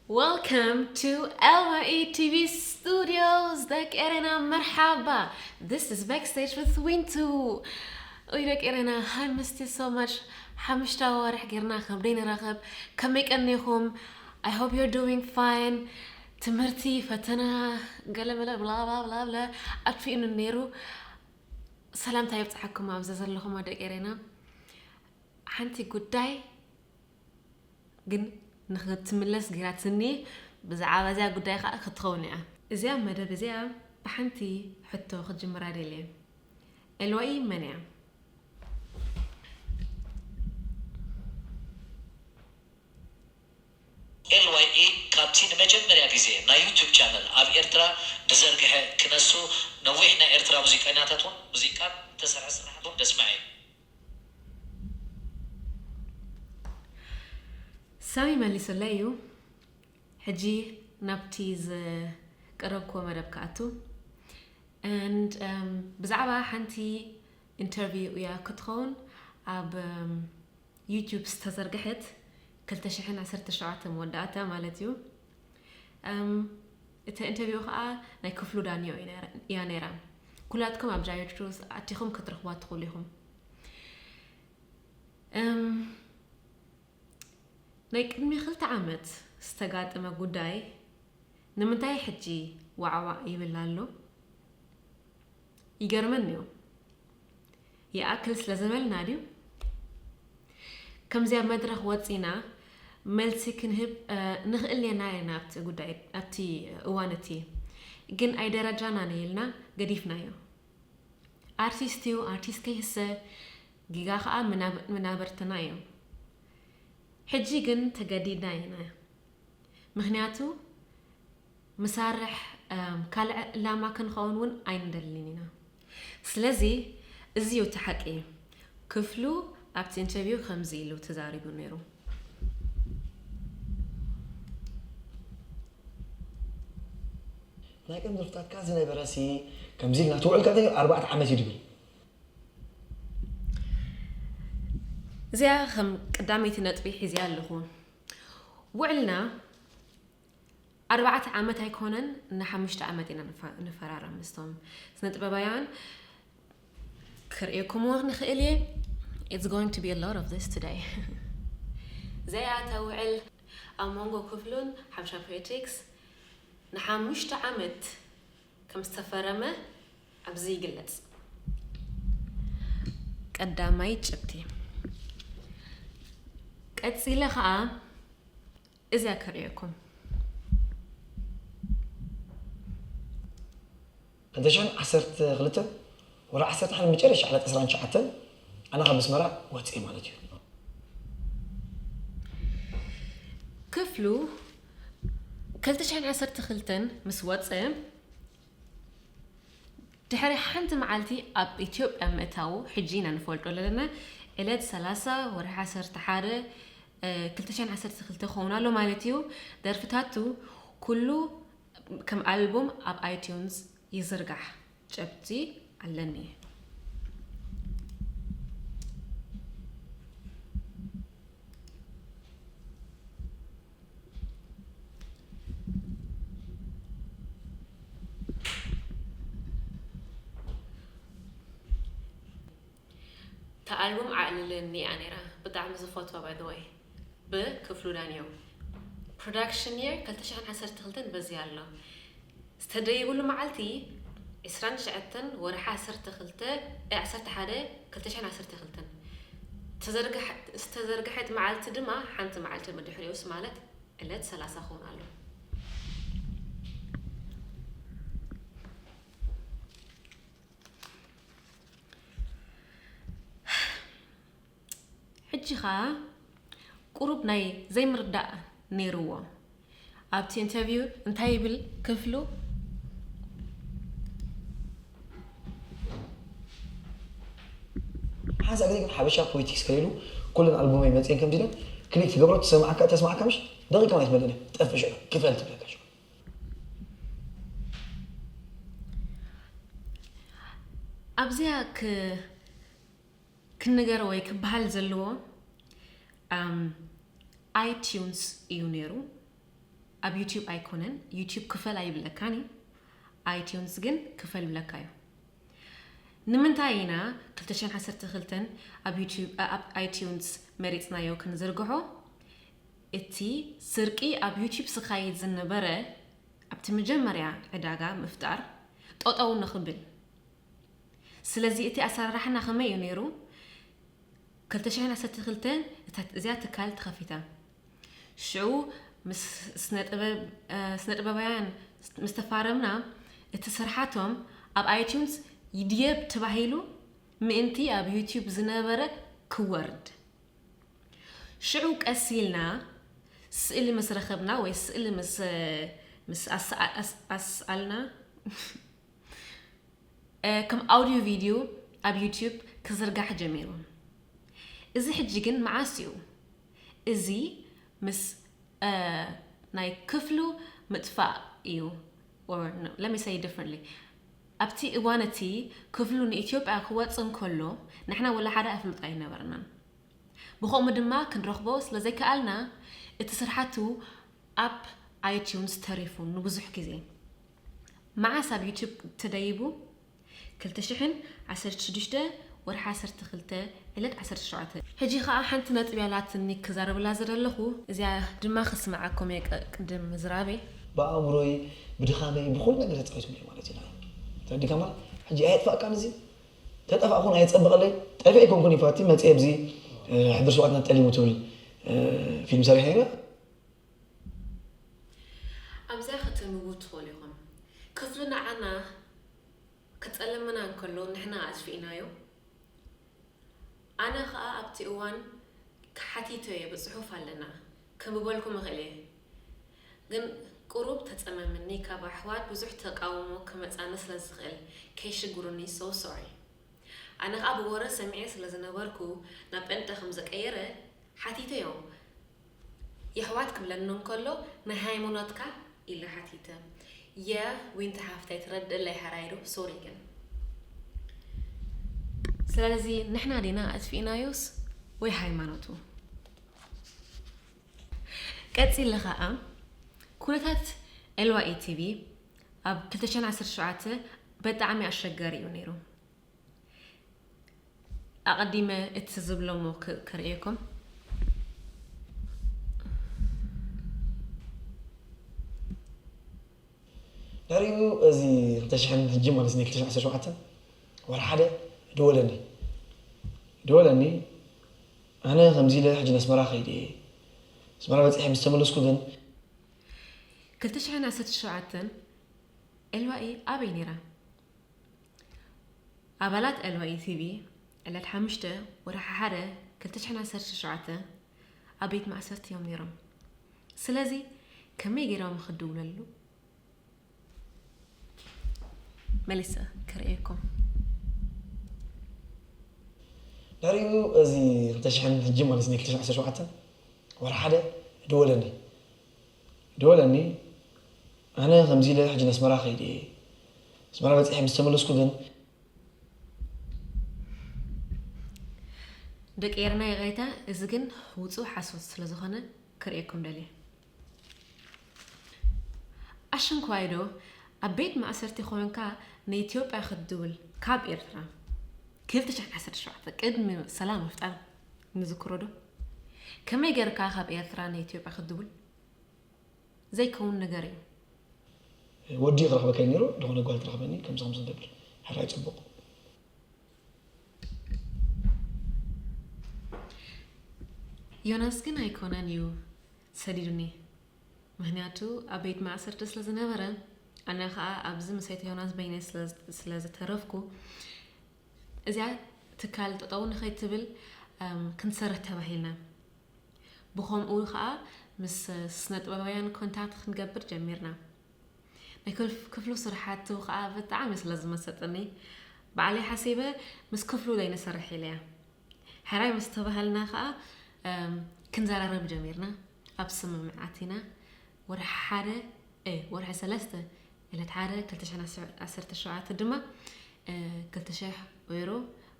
Welcome to L Y E T V Studios. ደቂ ኤረና መርሓባ። This is Backstage with Wintu. ኦይ ደቂ ኤረና፣ hi, missed you so much. ሓሙሽተ ኣዋርሕ ጌርና ከም ደይንራኸብ። ከመይ ቀኒኹም? I hope you're doing fine. ትምህርቲ፣ ፈተና፣ ገለመለ ብላ ብላ ብላ ብላ ኣጥፊኡኒ ነይሩ። ሰላምታ ይብጽሓኩም ኣብዚ ዘለኹም ደቂ ኤረና። ሓንቲ ጉዳይ ግን ንኽትምለስ ገይራትኒ፣ ብዛዕባ እዚኣ ጉዳይ ኸኣ ክትኸውን እያ። እዚኣ መደብ እዚኣ ብሓንቲ ሕቶ ክጅምራ ደልየ። ኤልዋኢ መን እያ? ኤልዋይኢ ካብቲ ንመጀመርያ ግዜ ናይ ዩቱብ ቻነል ኣብ ኤርትራ ዝዘርግሐ ክነሱ ነዊሕ ናይ ኤርትራ ሙዚቀኛታት እውን ሙዚቃን ተሰርሐ ስራሕት እውን ደስምዐ እዩ። ሳሚ መሊሱለይ እዩ። ሕጂ ናብቲ ዝቀረብክዎ መደብ ክኣቱ። And ብዛዕባ ሓንቲ ኢንተርቪው እያ ክትኸውን ኣብ ዩቱብ ዝተዘርግሐት ክልተ ሽሕን ዓሰርተ ሸውዓተ መወዳእታ ማለት እዩ። እተ ኢንተርቪው ከዓ ናይ ክፍሉ ዳንዮ እያ ነይራ። ኩላትኩም ኣብ ጃዮቹ ኣቲኹም ክትረኽቧ ትኽእሉ ኢኹም። ናይ ቅድሚ ክልተ ዓመት ዝተጋጠመ ጉዳይ ንምንታይ ሕጂ ዋዕዋዕ ይብል ኣሎ? ይገርመኒ እዩ። ይኣክል ስለ ዝበልና ድዩ? ከምዚ ኣብ መድረኽ ወጺና መልሲ ክንህብ ንኽእል ኔና ኢና ኣብቲ ጉዳይ ኣብቲ እዋን እቲ። ግን ኣይደረጃናን ኢልና ገዲፍናዮ። ኣርቲስት እዩ፣ ኣርቲስት ከይህሰ፣ ጊጋ ኸኣ መናብርትና እዩ። ሕጂ ግን ተገዲድና ኢና። ምኽንያቱ ምሳርሕ ካልዕ ዕላማ ክንኸውን እውን ኣይንደልን ኢና። ስለዚ እዚ እዩ እቲ ሓቂ። ክፍሉ ኣብቲ ኢንተርቪው ከምዚ ኢሉ ተዛሪቡ ነይሩ። ናይ ቀደም ደርፍታትካ ዝነበረ ሲ ከምዚ ኢልና ትውዕል ከ ኣርባዕተ ዓመት እዩ ድብል። እዚኣ ከም ቀዳመይቲ ነጥቢ ሒዝያ ኣለኹ። ውዕልና ኣርባዕተ ዓመት ኣይኮነን፣ ንሓሙሽተ ዓመት ኢና ንፈራረም ምስቶም ስነ ጥበባውያን። ክርእየኩም ንኽእል እየ። It's going to be a lot of this today. እዚኣ እታ ውዕል ኣብ መንጎ ክፍሉን ሓበሻ ፖለቲክስ ንሓሙሽተ ዓመት ከም ዝተፈረመ ኣብዚ ይግለጽ። ቀዳማይ ጭብጢ። ቀጺለ ኸኣ እዚኣ ከርእየኩም። ክልተ ሽሕን ዓሰርተ ክልተን ወርሒ ዓሰርተ ሓደ መጨረሻ ዕለት ዕስራን ትሽዓተን ኣነ ካብ ኣስመራ ወፅኤ ማለት እዩ። ክፍሉ ክልተ ሽሕን ዓሰርተ ክልተን ምስ ወፀ ድሕሪ ሓንቲ መዓልቲ ኣብ ኢትዮጵያ ምእታዉ ሕጂ ኢና ንፈልጦ ዘለና። ዕለት ሰላሳ ወርሒ ዓሰርተ ሓደ ክልተ ሽሕን ዓሰርተ ክልተ ክኸውን ኣሎ ማለት እዩ። ደርፍታቱ ኩሉ ከም ኣልቡም ኣብ ኣይቲዩንስ ይዝርጋሕ። ጨብጢ ኣለኒ። እታ ኣልቡም ኣዕልለኒ እያ ነይራ። ብጣዕሚ ዝፈትዋ by the way። ብክፍሉ ዳንዮ። Production year ክልተ ሽሕን ዓሰርተ ክልተን በዚ ኣሎ። ዝተደየብሉ መዓልቲ ዕስራን ትሽዓተን ወርሒ ዓሰርተ ክልተ፣ እ፣ ዓሰርተ ሓደ ክልተ ሽሕን ዓሰርተ ክልተን። ዝተዘርግሐ-፣ ዝተዘርግሐት መዓልቲ ድማ ሓንቲ መዓልቲ ብድሕሪኡስ ማለት ዕለት ሰላሳ ክኸውን ኣሎ። ሕጂ ኸኣ ቁሩብ ናይ ዘይምርዳእ ነይርዎ። ኣብቲ ኢንተርቪው እንታይ ይብል ክፍሉ? ሓንሳእ ግዜ ግን ሓበሻ ፖለቲክስ ከይሉ ኩለን ኣልቡመይ መፅየን ከምዚ ኢለን ክሊክ ትገብሮ ትሰማዕካ ተስማዕካ ምሽ ደቂቃ ማለት መለለ ጠፍእ ሽዑ ክፈል ትብለካ ሽዑ። ኣብዚኣ ክ- ክንገር ወይ ክበሃል ዘለዎ፣ ኣም፣ iTunes እዩ ነይሩ። ኣብ YouTube ኣይኮነን። YouTube ክፈል ኣይብለካን እዩ። iTunes ግን ክፈል ይብለካ እዩ። ንምንታይ ኢና ክልተ ሽሕን ዓሰርተ ክልተን ኣብ YouTube ኣብ iTunes መሪጽናዮ ክንዝርግሖ? እቲ ስርቂ ኣብ YouTube ዝካየድ ዝነበረ ኣብቲ መጀመርያ ዕዳጋ ምፍጣር ጠጠው ንኽብል። ስለዚ እቲ ኣሰራርሓና ከመይ እዩ ነይሩ? ክልተ ሽሕን ዓሰርተ ክልተን እታ እዚኣ ትካል ተኸፊታ። ሽዑ ምስ ስነ ጥበብ ስነ ጥበባውያን ምስ ተፋረምና እቲ ስርሓቶም ኣብ iTunes ይድየብ ተባሂሉ ምእንቲ ኣብ YouTube ዝነበረ ክወርድ። ሽዑ ቀስ ኢልና ስእሊ ምስ ረኸብና ወይ ስእሊ ምስ ምስ ኣስኣ- ኣስ- ኣስኣልና እ፣ ከም ኣውዲዮ ቪድዮ ኣብ YouTube ክዝርጋሕ ጀሚሩ። እዚ ሕጂ ግን መዓስ እዩ? እዚ ምስ እ፣ ናይ ክፍሉ ምጥፋእ እዩ። Or no, let me say it differently. ኣብቲ እዋን እቲ ክፍሉ ንኢትዮጵያ ክወጽእ እንከሎ ንሕና ወላ ሓደ ኣፍልጦ ኣይነበርናን። ብኸምኡ ድማ ክንረኽቦ ስለ ዘይከኣልና እቲ ስርሓቱ ኣብ iTunes ተሪፉ ንብዙሕ ግዜ። መዓስ ኣብ YouTube ተደይቡ? ክልተ ሽሕን ዓሰርተ ሽዱሽተ ወርሒ ዓሰርተ ክልተ ዕለት ዓሰርተ ሸውዓተ። ሕጂ ኸኣ ሓንቲ ነጥቢ ኣላትኒ ክዛረብላ ዝደለኹ፣ እዚኣ ድማ ክስምዓኩም እየ ቅ- ቅድም ምዝራበይ። ብኣእምሮይ፣ ብድኻመይ፣ ብኹሉ ነገር ተጻዊቱኒ ማለት እዩ። ተረዲካ ማለት ሕጂ ኣየጥፋእካን እዚ ተጠፋእኩን ኣየጸበቐለይ። ጠፊኤ ኣይኮንኩን ይፋቲ መጽኤ ኣብዚ ሕድር ሸውዓተ ጠሊሙ ትብል ፊልም ሰሪሐ ነይረ። ኣብዚኣ ከተንብቡ ትኽእሉ ኢኹም። ክፍሉ ንዓና ክጸልመና እንከሎ ንሕና ኣጥፊእናዮ። ኣነ ኸኣ ኣብቲ እዋን ሓቲተዮ ብጽሑፍ ኣለና ከንብበልኩም እኽእል እየ። ግን ቁሩብ ተጸመምኒ ካብ ኣሕዋት ብዙሕ ተቃውሞ ክመጻኒ ስለ ዝኽእል ከይሽግሩኒ so sorry። ኣነ ኸኣ ብወረ ሰሚዐ ስለ ዝነበርኩ ናብ ጴንጠ ከም ዘቀየረ ሓቲተዮ። የሕዋት ክብለኒ እንከሎ ናይ ሃይማኖትካ ኢለ ሓቲተ። የዊንቲ ሓፍተይ ትረድእለይ ሓራይዶ ሶሪ ግን ስለዚ ንሕና ዲና ኣጥፊእናዮስ ወይ ሃይማኖቱ? ቀጺለ ኸኣ ኩነታት ኤልዋኢ ቲቪ ኣብ ክልተ ሽሕን ዓሰርተ ሸውዓተ በጣዕሚ ኣሸጋሪ እዩ ነይሩ። ኣቐዲመ እቲ ዝብሎሞ ክ- ከርእየኩም። ዳሪኡ እዚ ክልተ ሽሕን ሕጂ ማለት ናይ ክልተ ሽሕን ዓሰርተ ሸውዓተ ወርሒ ሓደ ደወለኒ ደወለኒ ኣነ ከምዚ ኢለ ሕጂ ነስመራ ከይደ እየ ኣስመራ በፂሐ ምስ ተመለስኩ ግን ክልተ ሽሕን ዓሰርተ ሸውዓተ ኤልዋኢ ኣበይ ነይራ? ኣባላት ኤልዋኢ ቲቪ ዕለት ሓሙሽተ ወርሒ ሓደ ክልተ ሽሕን ዓሰርተ ሸውዓተ ኣብ ቤት ማእሰርቲ እዮም ነይሮም። ስለዚ ከመይ ገይሮም ክድውለሉ? መሊሰ ከርእየኩም። ድሕሪኡ እዚ ክልተ ሽሕን ሕጂ ማለት ናይ ክልተ ሽሕን ዓሰርተ ሸውዓተ ወርሒ ሓደ ደወለኒ ደወለኒ ኣነ ከምዚ ኢለ ሕጂ ነስመራ ከይደ እየ ኣስመራ በፂሐ ምስ ተመለስኩ ግን ደቂ ኤርና ይቕሬታ እዚ ግን ውፁእ ሓሶት ስለ ዝኾነ ክርእየኩም ደልየ ኣሽንኳይ ዶ ኣብ ቤት ማእሰርቲ ኮይንካ ንኢትዮጵያ ክትድውል ካብ ኤርትራ ክልተ ሽሕን ዓሰርተ ሸውዓተ ቅድሚ ሰላም ምፍጣር ንዝክሮ ዶ ከመይ ገርካ ካብ ኤርትራ ንኢትዮጵያ ክትድውል ዘይከውን ነገር እዩ ወዲ ክረኽበካ ነይሩ ዝኾነ ጓል ትረኽበኒ ከምዚ ከምዚ ንገብር ሕራይ ፅቡቕ ዮናስ ግን ኣይኮነን እዩ ሰዲዱኒ ምኽንያቱ ኣብ ቤት ማእሰርቲ ስለ ዝነበረ ኣነ ከዓ ኣብዚ ምስ ኣይተ ዮናስ በይነ ስለ ዝተረፍኩ እዚኣ ትካል ጠጠው ንኸይትብል ክንሰርሕ ተባሂልና ብኸምኡ ከዓ ምስ ስነ ጥበባውያን ኮንታክት ክንገብር ጀሚርና ናይ ክፍሉ ስርሓቱ ከዓ ብጣዕሚ ስለ ዝመሰጠኒ ባዕለይ ሓሲበ ምስ ክፍሉ ዘይንሰርሕ ኢለያ ሕራይ ምስ ተባሃልና ከዓ ክንዘራረብ ጀሚርና ኣብ ስምምዕ ኣቲና ወርሒ ሓደ ወርሒ ሰለስተ ዕለት ሓደ ክልተ ሽሕን ዓሰርተ ሸውዓተ ድማ ክልተ ሽሕ ዩሮ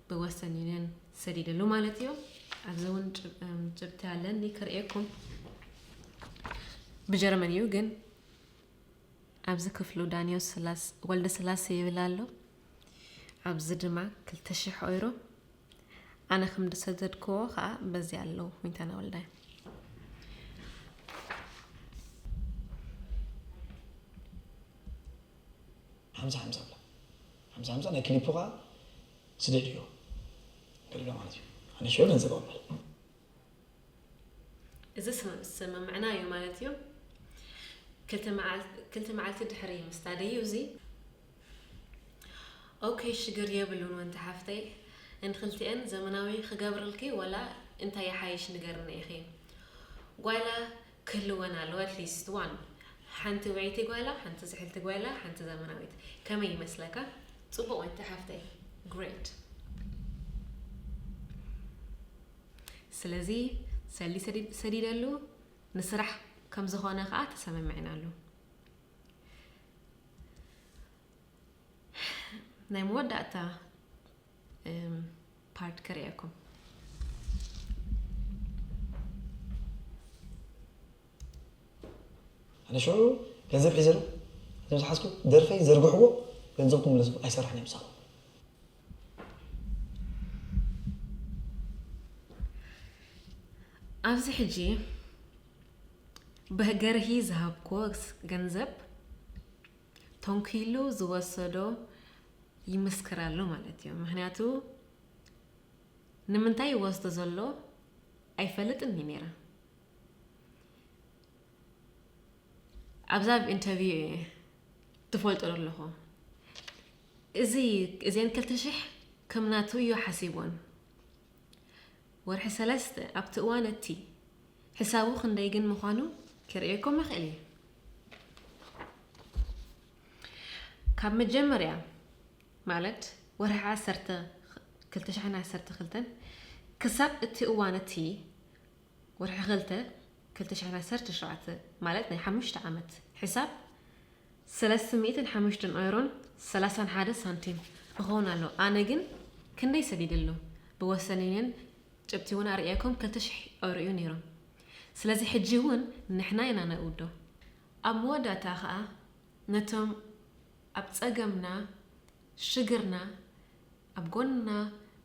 ብወስተን ዩኒየን ሰዲደሉ ማለት እዩ ኣብዚ እውን ጭብቲ ኣለኒ ክርእየኩም ብጀርመን እዩ ግን ኣብዚ ክፍሉ ዳንዮ ወልደ ስላሴ ይብል ኣሎ። ኣብዚ ድማ ክልተ ሽሕ ኦይሮ። ኣነ ከም ዝሰደድክዎ ከዓ በዚ ኣለዉ። ዊንታና ወልዳይ። ሓምሳ ሓምሳ ብላ ሓምሳ ሓምሳ ናይ ክሊፑ ከዓ ስደድዮ ገለ ማለት እዩ። ኣነ ሽዑ ገንዘብ ኣበል እዚ ስምምዕና እዩ ማለት እዩ። ክልተ መዓልቲ ድሕሪ ምስታደዩ እዚ ኦኬ ሽግር የብሉን ወንቲ ሓፍተይ። እንክልቲኤን ዘመናዊ ክገብርልኪ ወላ እንታይ ይሓይሽ ንገርኒ ኢኺ። ጓይላ ክህልወን ኣለዎ at least one። ሓንቲ ውዕይቲ ጓይላ፣ ሓንቲ ዝሕልቲ ጓይላ፣ ሓንቲ ዘመናዊት። ከመይ ይመስለካ? ጽቡቕ ወንቲ ሓፍተይ። Great። ስለዚ ሰሊ ሰዲደሉ ንስራሕ ከም ዝኾነ ከዓ ተሰማሚዕናሉ። ናይ መወዳእታ ፓርት ከርእየኩም። ኣነ ሽዑ ገንዘብ ሒዘ ዶ እዞም ዝሓዝኩ ደርፈይ ዘርግሕዎ ገንዘብኩም ምለሱ ኣይሰራሕን እዮም ምሳኹም። ኣብዚ ሕጂ ብገርሂ ዝሃብክዎ ገንዘብ ተንኪሉ ዝወሰዶ ይምስክር ኣሎ ማለት እዩ። ምክንያቱ ንምንታይ ይወስዶ ዘሎ ኣይፈልጥን እዩ ነይረ። ኣብዛ ኣብ ኢንተርቪው እየ ትፈልጦ ኣለኹ። እዚ እዚአን ክልተ ሽሕ ከም ናቱ እዩ ሓሲቦን። ወርሒ ሰለስተ ኣብቲ እዋን እቲ ሕሳቡ ክንደይ ግን ምዃኑ ክርእየኩም ይኽእል እዩ። ካብ መጀመርያ ማለት ወርሒ ዓሰርተ ክልተ ሽሕን ዓሰርተ ክልተን ክሳብ እቲ እዋን እቲ ወርሒ ክልተ ክልተ ሽሕን ዓሰርተ ሸውዓተ ማለት ናይ ሓሙሽተ ዓመት ሕሳብ ሰለስተ ሚእትን ሓሙሽተን ኦይሮን ሰላሳን ሓደ ሳንቲም እኸውን ኣሎ። ኣነ ግን ክንደይ ሰዲደሉ ብወሰንንን ጭብቲ እውን ኣርእየኩም ክልተ ሽሕ ኦይሮ እዩ ነይሩ። ስለዚ ሕጂ እውን ንሕና ኢና ነእውዶ። ኣብ መወዳእታ ኸኣ ነቶም ኣብ ጸገምና ሽግርና ኣብ ጎንና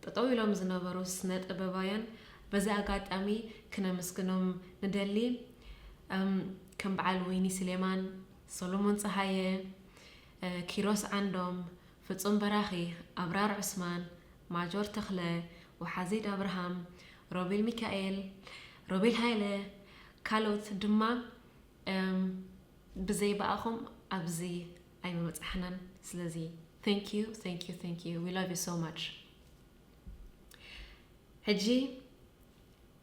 ጠጠው ኢሎም ዝነበሩ ስነ ጥበባውያን በዚ ኣጋጣሚ ክነመስግኖም ንደሊ። ከም በዓል ወይኒ ስሌማን፣ ሰሎሞን ጸሃየ፣ ኪሮስ ዓንዶም፣ ፍጹም በራኺ፣ ኣብራር ዑስማን፣ ማጆር ተኽለ፣ ወሓዚድ ኣብርሃም፣ ሮቤል ሚካኤል፣ ሮቤል ሃይለ፣ ካልኦት ድማ ብዘይ ብኣኹም ኣብዚ ኣይምበጻሕናን። ስለዚ thank you, thank you, thank you, we love you so much። ሕጂ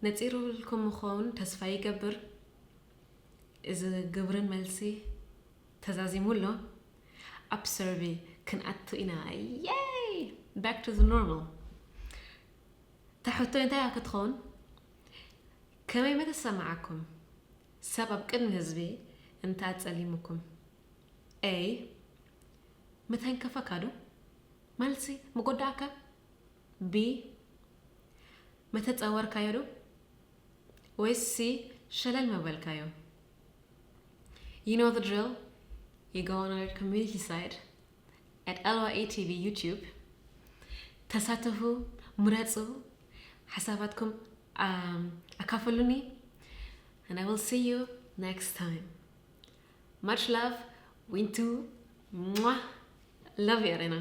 ነጺሩልኩም ምኸውን ተስፋ ይገብር። እዚ ግብርን መልሲ ተዛዚሙ ኣሎ። ኣብ ሰርቪ ክንኣቱ ኢና። Yay! Back to the normal። እታ ሕቶ እንታይ ክትኸውን? ከመይ መተሰማዓኩም ሰብ ኣብ ቅድሚ ህዝቢ እንተ ኣጸሊሙኩም? A፣ ምተንከፈካ ዶ? መልሲ፣ ምጎዳእካ? B፣ መተጸወርካዮ ዶ? ወይስ C፣ ሸለል መበልካዮ? You know the drill. You go on our community site at L Y A T V YouTube. ተሳተፉ፣ ምረጹ፣ ሓሳባትኩም ኣካፍሉኒ። And I will see you next time. Much love, ዊንቱ። Love you, Arena.